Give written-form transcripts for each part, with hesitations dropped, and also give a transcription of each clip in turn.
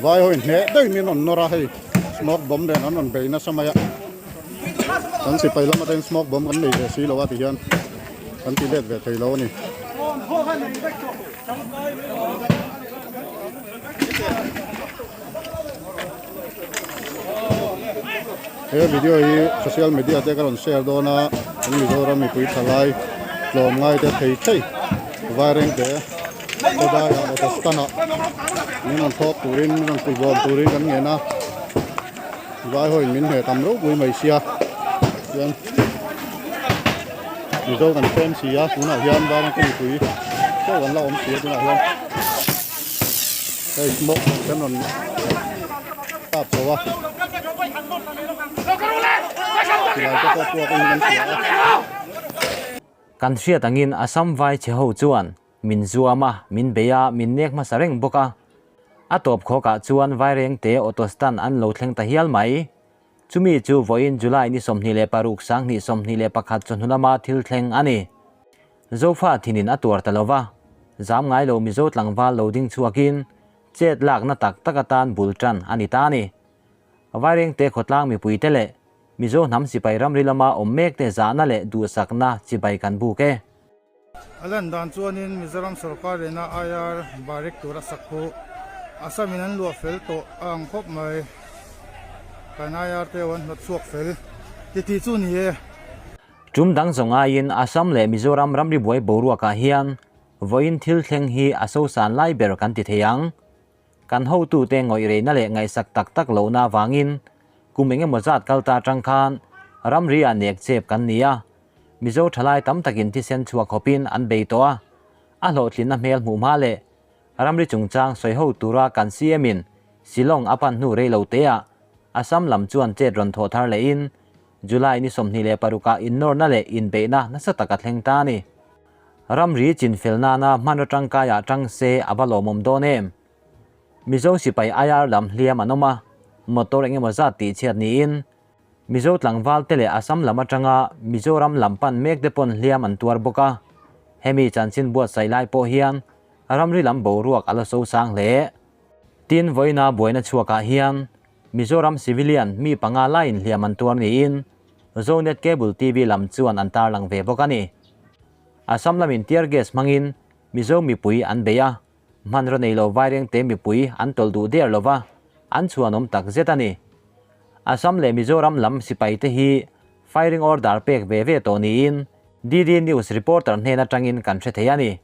Vai ho in hneh daih min rawn nawr a hei smoke bomb nen an rawn bei nasa mai a kan sipai lam atangin smoke bomb kan nei ve si lo a ti hian kan ti let ve thei lo a ni. He video hi social media te ka rawn share dawn a kan Mizoram mipui thalai tlawm ngai te thei thei vaireng te khawdai ah auto stand ah min rawn thawk turin min rawn puibawm turin kan ngen a vai ho in min hne tam ropui mai sia chuan Mizo kan tlem si a tunah hian vaireng te mipui chauh an la awm si a tunah hian. Hei smoke kan rawn kap chho a silai te pawh puak in kan hria a. Kan hriat angin Assam vai chhe ho chuan min zuam a, min bei a, min nek hmasa reng bawk a. A tawp khawkah chuan Vairengte auto stand an lo thleng ta hial mai. Chumi chu vawiin July ni 26 2021 chawhnu lama thil thleng a ni. Zofa thinin a tuar ta lo va, zam ngai lo Mizo tlangval lo ding chhuakin chet lakna tak tak atan bul tan a ni ta a ni. Vairengte khawtlang mipuite leh Mizo hnam sipai ramri lama awm mekte zahna leh duhsakna chibai kan buk e. A lan dan chuanin Mizoram sorkar lehna IR barek tur a sak pawh Assam in an luah fel tawh a ang khawp mai. Kan IR te ho an hnawt chhuak fel ti tih chu ni e. Tum dang zawng aiin Assam leh Mizoram ramri buai boruakah hian vawiin thil thleng hi a sosan lai ber kan ti thei ang. Kan hotute ngawih reina leh ngaihsak tak tak lohna avangin kum eng emaw zat kal ta atang khan ramri ah nek chep kan ni a, Mizo thalai tam takin thisen chhuak khawpin an bei tawh a, a hlawhtlinna hmel hmuh hma leh ramri chungchang sawi ho tura kan CM in Shillong a pan hnu rei lo teah Assam lam chuan chet rawn thawh thar lehin July ni 26 ah innawrna leh inbeihna nasa tak a thleng ta a ni. Ramri chinfel nana hmanraw tangkaiah tang se a va lawmawm dawn em? Mizo sipai IR lam hliam an awm a, motor eng emaw zat tihchhiat niin Mizo tlangval te leh Assam lam atanga Mizoram lam pan mek te pawn hliam an tuar bawk a, hemi chanchin buatsaih lai pawh hian ramri lam boruak a la so sang hle. Tin, vawiina buaina chhuakah hian Mizoram civilian mi panga laiin hliam an tuar niin Zonet Cable TV lam chuan an tarlang ve bawk a ni. Assam lamin tear gas hmangin Mizo mipui an bei a, hmanraw nei lo vairengte mipui an tawlh duh der lo va, an chhuanawm tak zet a ni. Assam leh Mizoram lam sipaite hi firing order pek ve ve tawh niin DD News reporter hnen atangin kan hre thei a ni.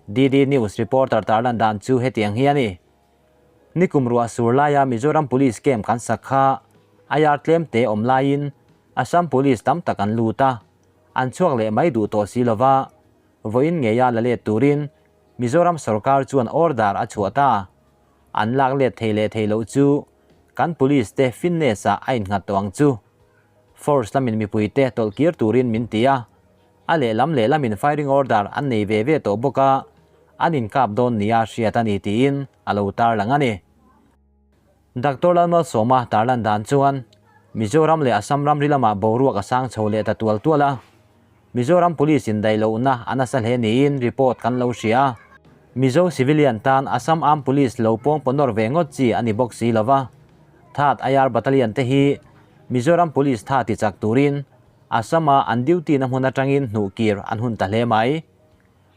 DD News reporter tarlan dan chu hetiang hi a ni. Nikum ruah sur laia Mizoram Police camp kan sak kha IR tlem te awm laiin Assam Police tam tak an lut a, an chhuak leh mai duh tawh si lova, vawiin ngeia la let turin Mizoram sorkar chuan order a chhuah ta. An lak let thei leh thei loh chu kan police te fitness ah a innghat tawh ang chu. Force lamin mipui te tawlh kir turin min ti a, a lehlam lehlamin firing order an nei ve ve tawh bawk a, an inkap dawn nia hriat a ni tiin a lo tarlang a ni. Doctor Lalmalsawma tarlan dan chuan Mizoram leh Assam ramri lamah boruak a sang chho leh ta tual tual a, Mizoram Police in daih lohna a nasa hle niin report kan lo hria a. Mizo civilian tan Assam Armed Police lo pawng pawnawr ve ngawt chi a ni bawk si lova. Third IR Battalion te hi Mizoram Police tha ti chak turin Assam a an duty na hmun atangin hnuh kir an hun ta hle mai.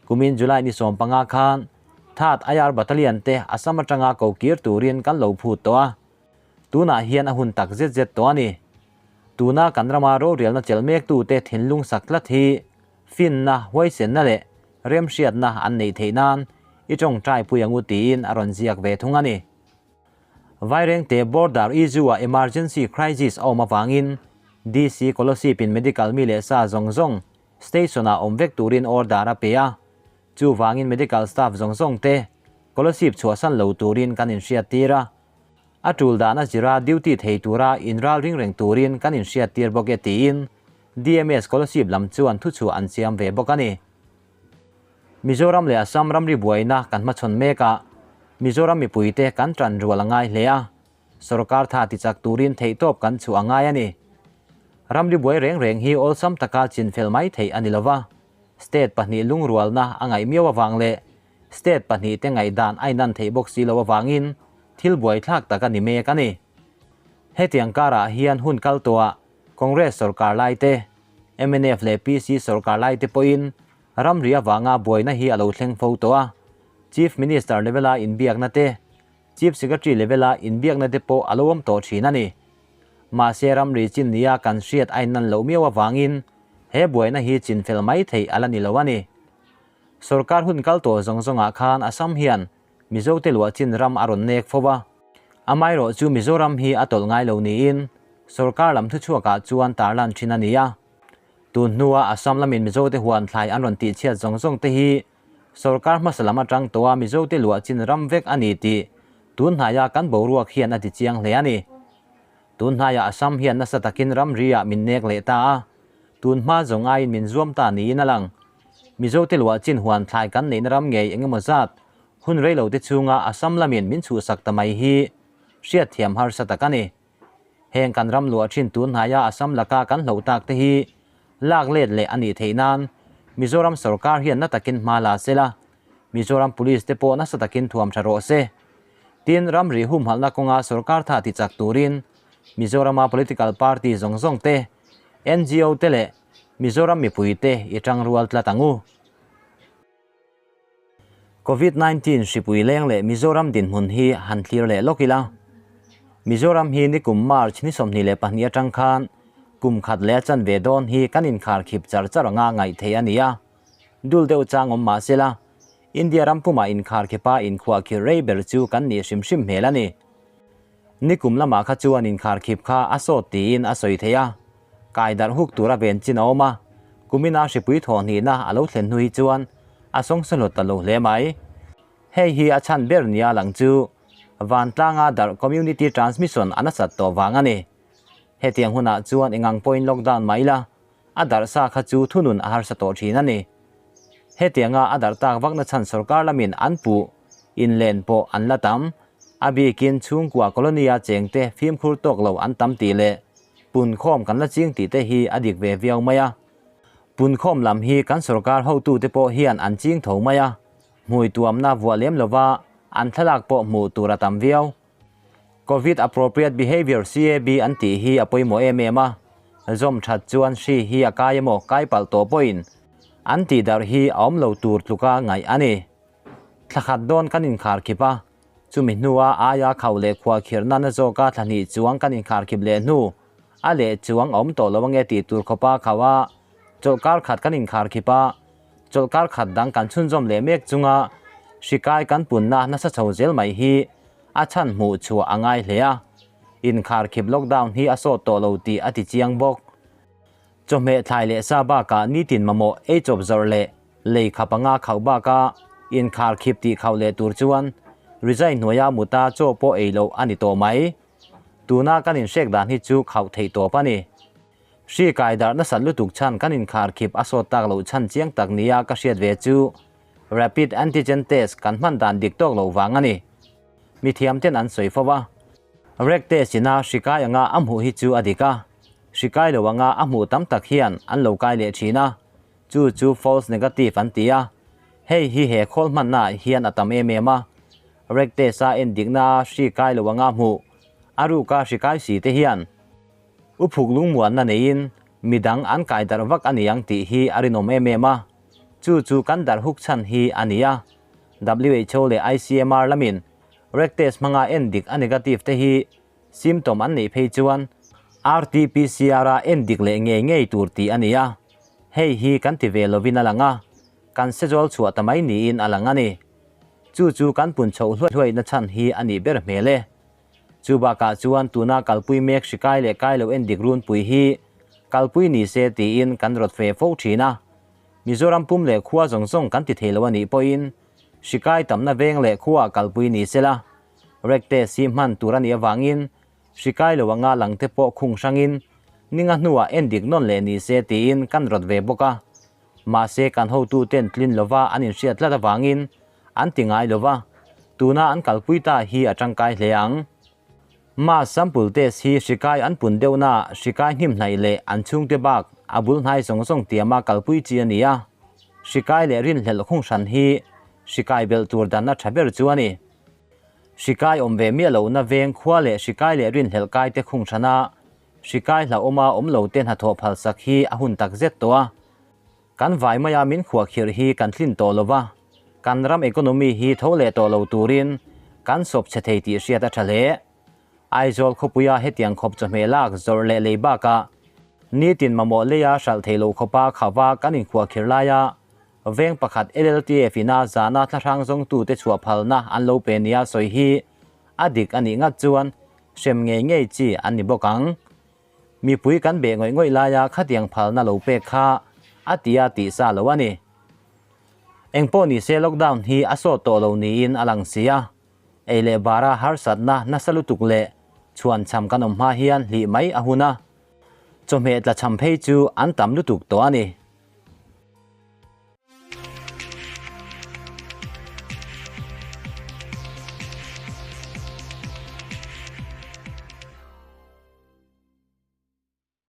Kumin July ni 15 khan Third IR Battalion te Assam atanga ko kir turin kan lo phut tawh a. Tunah hian a hun tak zet zet tawh a ni. Tuna kan rama rorelna chelh mektute thinlung sak tlat hi finna, huaisenna leh remhriatna an neih theih nan i tawngtai pui angu tiin a rawn ziak ve thung a ni. Vairengte border issue-ah emergency crisis a awm avangin DC Kolosipin medical mi leh sa zawng zawng station-ah awm vek turin order a pe a, chuvangin medical staff zawng zawngte Kolosip chhuahsan lo turin kan inhriattir a. A tul dahna zira duty thei tura inral ring reng turin kan inhriattir bawk e tiin DMS Scholarship lam chuan thuchhuah an siam ve bawk a ni. Mizoram leh Assam ramri buaina kan hmachhawn mek a, Mizoram mipuite kan tan rual a ngai hle a, sorkar tha tichak turin theihtawp kan chhuah a ngai a ni. Ramri buai reng reng hi awlsam taka chinfel mai theih a ni lova, state pahnih lungrualna a ngaih miau avang leh State pahnihte ngaihdan a inan theih bawk si lo avangin thil buaithlak tak a ni mek a ni. Hetiang karah hian hun kal tawhah Congress sorkar lai te, mnf leh PC sorkar lai te pawhin ramri avanga buaina hi a lo thleng fo tawh a, Chief Minister level-a inbiakna te, Chief Secretary level-a inbiakna te pawh a lo awm tawh thin a ni. Mahse ramri chin nia kan hriat a innan loh miau avangin he buaina hi chinfel mai theih a la ni lo a ni. Sorkar hun kal tawh zawng zawngah khan Assam hian Mizote luah chin ram a rawn nek fo a. Amaherawh chu Mizoram hi a tawlh ngai lo niin sorkar lam thuchhuakah chuan tarlan thin a ni a. Tun hnua Assam lamin Mizote huan thlai an rawn tihchhiat zawng zawng te hi sorkar hmasa lam atang tawha Mizote luah chin ram vek a ni tih tun hnaia kan boruak hian a ti chiang hle a ni. Tun hnaiah Assam hian nasa takin ramri-ah min nek leh ta a, tun hma zawng aiin min zuam ta niin a lang. Mizote luah chin huan thlai kan neihna ram ngei eng emaw zat hun reilo te chhunga Assam lamin min chhuhsak ta mai hi hriatthiam harsa tak a ni. Heng kan ram luah thin tun hnaia Assam laka kan hloh tak te hi lak let leh a nih theih nan Mizoram sorkar hian na takin hma la se la, Mizoram Police te pawh nasa takin thuam tha rawh se. Tin, ramri humhalhna kawnga sorkar tha ti chak turin Mizorama political party zawng zawng te, ngo te leh Mizoram mipuite i tangrual tlat ang u. Covid 19 hripui leng leh Mizoram dinhmun hi han thlir leh lawk ila. Mizoram hi nikum March ni 22 atang khan kum khat leh a chanve dawn hi kan inkhar khip char char anga ngaih theih a ni a. Dul deuh chang awm mah sela, India ram pumah inkhar khipa inkhuahkhirh rei ber chu kan nih hrim hrim hmel a ni. Nikum lamah kha chuan inkhar khip kha a sawt tiin a sawi thei a, kai darh huk tura ven chin a awm a, kumina hripui thawhhnihna a lo thlen hnu hi chuan a sawngsahlawt ta lo hle mai. Hei hi a chhan ber nia lang chu vantlanga darh community transmission a nasat tawh vang a ni. Hetiang hunah chuan engang pawhin lockdown mai la, a darh sa kha chu thunun a harsa tawh thin a ni. Hetianga a darh tak vakna chhan sorkar lamin an puh inlen pawh an la tam. A bikin chhungkua colony-a chengte fimkhur tawk lo an tam tih leh punkhawm kan la ching tih te hi a dik ve viau mai a. Punkhawm lam hi kan sorkar hotute pawh hian an ching tho mai a, hmui tuamna vuah lem lova an thlalak pawh hmuh tur a tam viau. Covid Appropriate Behaviour, CAB, an tih hi a pawimawh em em a, zawm that chuan hri hi a kai emaw kai palh tawh pawhin an tih darh hi a awm lo tur tluka ngaih a ni. Thla khat dawn kan inkhar khip a, chumi hnua aia khauh leh khuah khirh nana zawka thla hnih chuang kan inkhar khip leh hnu a leh chuang a awm tawh lo ange tih tur khawpa khauh a, chawlhkar khat kan inkhar khip a, chawlhkar khat dang kan chhunzawm leh mek chunga hri kai kan punna nasa chho zel mai hi a chhan hmuh chhuah a ngai hle a, inkhar khip lockdown hi a sawt tawh lo tih a ti chiang bawk. Chawhmeh thlai leh sa bakah nitin mamawh ei chawp zawrh leh lei kha panga khauh baka inkhar khip tih khauh leh tur chuan rizai hnuaia muta chaw pawh ei loh a ni tawh mai. Tuna kan inhrek dan hi chu khauh theih tawp a ni. Hri kai darh nasat lutuk chhan kan inkhar khip a sawt tak loh chhan chiang tak nia ka hriat ve chu Rapid Antigen Test kan hman dan dik tawk loh vang a ni. Mithiam ten an sawi fo a. Rek test ina hri kai anga a hmuh hi chu a dik a, hri kai lo anga a hmuh tam tak hian an lo kai leh thin a, chu chu false negative an ti a. Hei hi he khawl hmanna ah hian a tam em em a. Rek test a en dikna a hri kai lo anga hmuh a ruka hri kai si te hian u phuk lungmuanna neiin midang an kai darh vak a ni ang tih hi a rinawm em em a. Chu chu kan darh huk chhan hi a ni a. WHO leh ICMR lamin rek test hmanga en dik a negative te hi symptom an neih phei chuan RT-PCR a en dik leh ngei ngei tur tih a ni a. Hei hi kan ti ve lovin a lang a, kan sezawl chhuah ta mai niin a lang a ni. Chu chu kan pun chhoh hluai hluaihna chhan hi a nih ber hmel e. Chu bakah chuan tuna kalpui mek hri kai leh kai lo en dik runpui hi kalpui ni se tiin kan rawt fe fo thin a. Mizoram pum leh khua zawng zawng kan ti thei lo a nih pawhin hri kai tamna veng leh khuaah kalpui ni sela, rek test hi hman tur a nih avangin hri kai lo anga lang te pawh khung hrangin ninga hnuah en dik nawn leh ni se tiin kan rawt ve bawk a. Mahse kan hotuten tlin lova an inhriat tlat avangin an ti ngai lova, tuna an kalpui ta hi a tangkai hle ang. Mass sample test hi hri kai an pun deuhna hri kai hnim hnaih leh an chhungte bak a bul hnai zawng zawng tiama kalpui chi a ni a. Hri kai leh rinhlelh khung hran hi hri kai belh tur danna tha ber chu a ni. Hrikai awm ve miah lohna veng khua leh hrikai leh rinhlelh kai te khung hrana hrikai hlauhawma awm lo te hnathawh phalsak hi a hun tak zet tawh a. Kan vai maia min khuahkhirh hi kan tlin tawh lo va, kan ram economy hi tho leh tawh lo turin kan sawp chhe thei tih hriat a tha hle. Aizawl khawpuia hetiang khawp chawhmeh lak zawrh leh lei bakah nitin mamawh leia hralh thei lo khawpa khava kan inkhuahkhirh laia veng pakhat LLTF ina zana thlahrang zawngtute chhuah phalna an lo pe nia sawi hi a dik a nih ngat chuan hrem ngei ngei chi an ni bawk ang. Mipui kan beh ngawih ngawih laia khatiang phalna lo pek kha a tia tih sa lo a ni. Engpawh nise lockdown hi a sawt tawh lo niin a lang si a, ei leh bara harsatna nasa lutuk leh chhuanchham kan awm hma hian hlih mai a hun a, chawhmeh tlachham phei chu an tam lutuk tawh a ni.